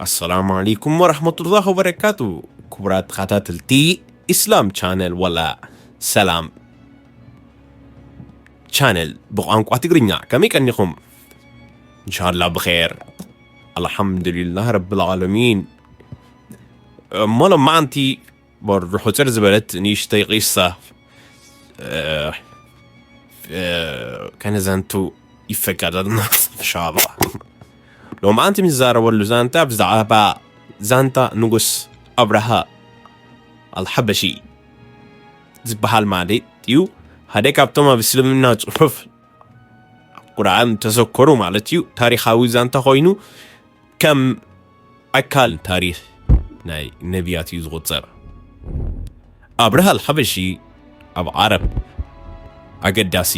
ኣሰላሙ ዓለይኩም ወረሕመቱላህ ወበረካቱ። ክቡራት ተኸታተልቲ ኢስላም ቻነል ወላ ሰላም ቻነል ብቋንቋ ትግርኛ፣ ከመይ ቀኒኹም? እንሻላ ብኸይር፣ ኣልሓምዱሊላህ ረብል ዓለሚን። እሞ ሎማዓንቲ በሩ ሕፅር ዝበለት ንእሽተይ ቂሳ፣ እ፣ እ፣ ከነዘንቱ ይፈቀደልና። እንሻላ ሎማዓንቲ ንዛረበሉ ዛንታ ብዛዕባ ዛንታ ንጉስ ኣብርሃ ኣልሓበሺ ዝበሃል ማለት እዩ። ሓደ ካብቶም ኣብ እስልምና ፅሑፍ ቁርኣን ተዘከሩ ማለት እዩ። ታሪኻዊ ዛንታ ኮይኑ ከም ኣካል ታሪኽ ናይ ነቢያት እዩ ዝቑጸር። ኣብርሃ ኣልሓበሺ ኣብ ዓረብ ኣገዳሲ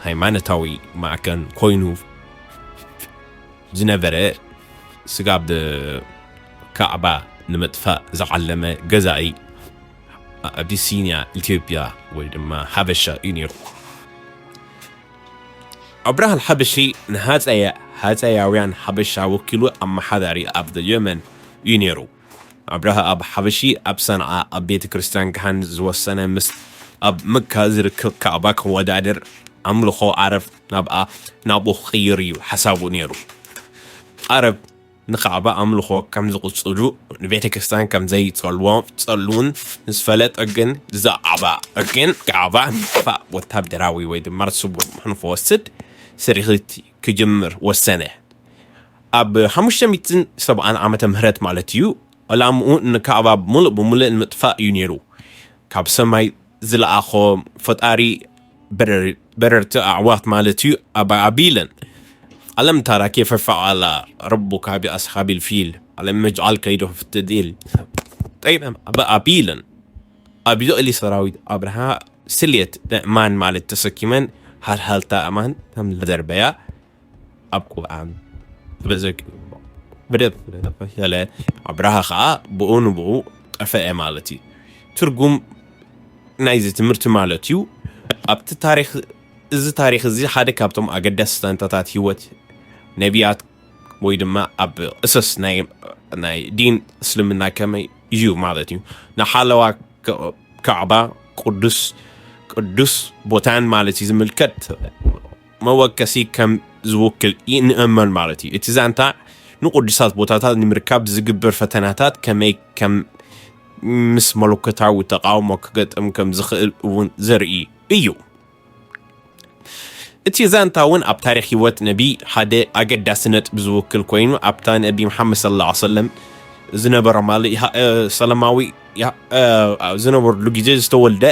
ሃይማኖታዊ ማዕከን ኮይኑ ዝነበረ፣ ስጋብ ካዕባ ንምጥፋእ ዝዓለመ ገዛኢ ኣቢሲንያ ኢትዮጵያ ወይ ድማ ሓበሻ እዩ ነይሩ። ኣብርሃ ኣልሓበሺ ንሃፀያ ሃፀያውያን ሓበሻ ወኪሉ ኣመሓዳሪ ኣብ የመን እዩ ነይሩ። ኣብርሃ ኣብ ሓበሺ ኣብ ሰንዓ ኣብ ቤተ ክርስቲያን ካህን ዝወሰነ ምስ ኣብ መካ ዝርከብ ካዕባ ክወዳደር ኣምልኾ ዓረብ ናብኣ ናብኡ ክቕይር እዩ ሓሳቡ ነይሩ። ዓረብ ንካዕባ ኣምልኾ ከም ዝቕጽሉ ንቤተ ክርስቲያን ከም ዘይጸልዎ ጸልውን ምስ ፈለጠ ግን ዝዛዕባ ግን ካዕባ ንምጥፋእ ወታደራዊ ወይ ድማ ስቡር ምሕንፎ ወስድ ስርሒት ክጅምር ወሰነ። ኣብ ሓሙሽተ ሚእትን ሰብዓን ዓመተ ምህረት ማለት እዩ። ዕላምኡ ንካዕባ ሙሉእ ብሙሉእ ንምጥፋእ እዩ ነይሩ። ካብ ሰማይ ዝለኣኾ ፈጣሪ በረር- በረርቲ ኣዕዋፍ ማለት እዩ ኣባቢለን። ألم تر كيف فعل ربك بأصحاب الفيل ألم يجعل كيدهم في تضليل ጠይበ ኣባቢለን ኣብ ልዕሊ ሰራዊት ኣብርሃ ስልየት ኣእማን ማለት ተሰኪመን ሃልሃልታ ኣእማን ከም ዝደርበያ ኣብ ቁርኣን ተዘኪሩ። ብደብ ተፈሸለ ኣብርሃ ኸዓ ብኡ ንብኡ ጠፈአ ማለት እዩ። ትርጉም ናይዚ ትምህርቲ ማለት እዩ ኣብቲ ታሪኽ እዚ ታሪኽ እዚ ሓደ ካብቶም ኣገዳሲ ዛንታታት ህይወት ነቢያት ወይ ድማ ኣብ እሰስ ናይ ናይ ዲን እስልምና ከመይ እዩ ማለት እዩ ንሓለዋ ካ- ካዕባ ቅዱስ ቅዱስ ቦታን ማለት እዩ ዝምልከት መወከሲ ከም ዝውክል ንእመን ማለት እዩ። እቲ ዛንታ ንቅዱሳት ቦታታት ንምርካብ ዝግበር ፈተናታት ከመይ ከም ምስ መለኮታዊ ተቃውሞ ክገጥም ከም ዝኽእል እውን ዘርኢ እዩ። እቲ ዛንታ እውን ኣብ ታሪክ ህይወት ነቢ ሓደ ኣገዳሲ ነጥቢ ዝውክል ኮይኑ ኣብታ ነቢ መሓመድ صلى الله عليه وسلم ዝነበረ ማለት ሰለማዊ ዝነበርሉ ግዜ ዝተወልደ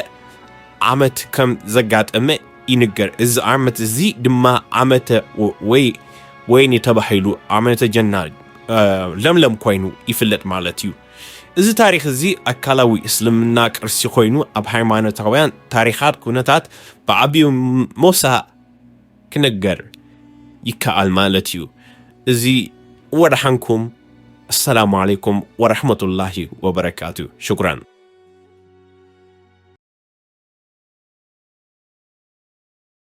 ዓመት ከም ዘጋጠመ ይንገር። እዚ ዓመት እዚ ድማ ዓመተ ወይ ወይኒ ተባሂሉ ዓመተ ጀና ለምለም ኮይኑ ይፍለጥ ማለት እዩ። እዚ ታሪኽ እዚ ኣካላዊ እስልምና ቅርሲ ኮይኑ ኣብ ሃይማኖታውያን ታሪኻት ኩነታት ብዓቢኡ ሞሳ ክነገር ይከኣል ማለት እዩ። እዚ ወደሓንኩም። السلام عليكم ورحمة الله وبركاته. شكرا.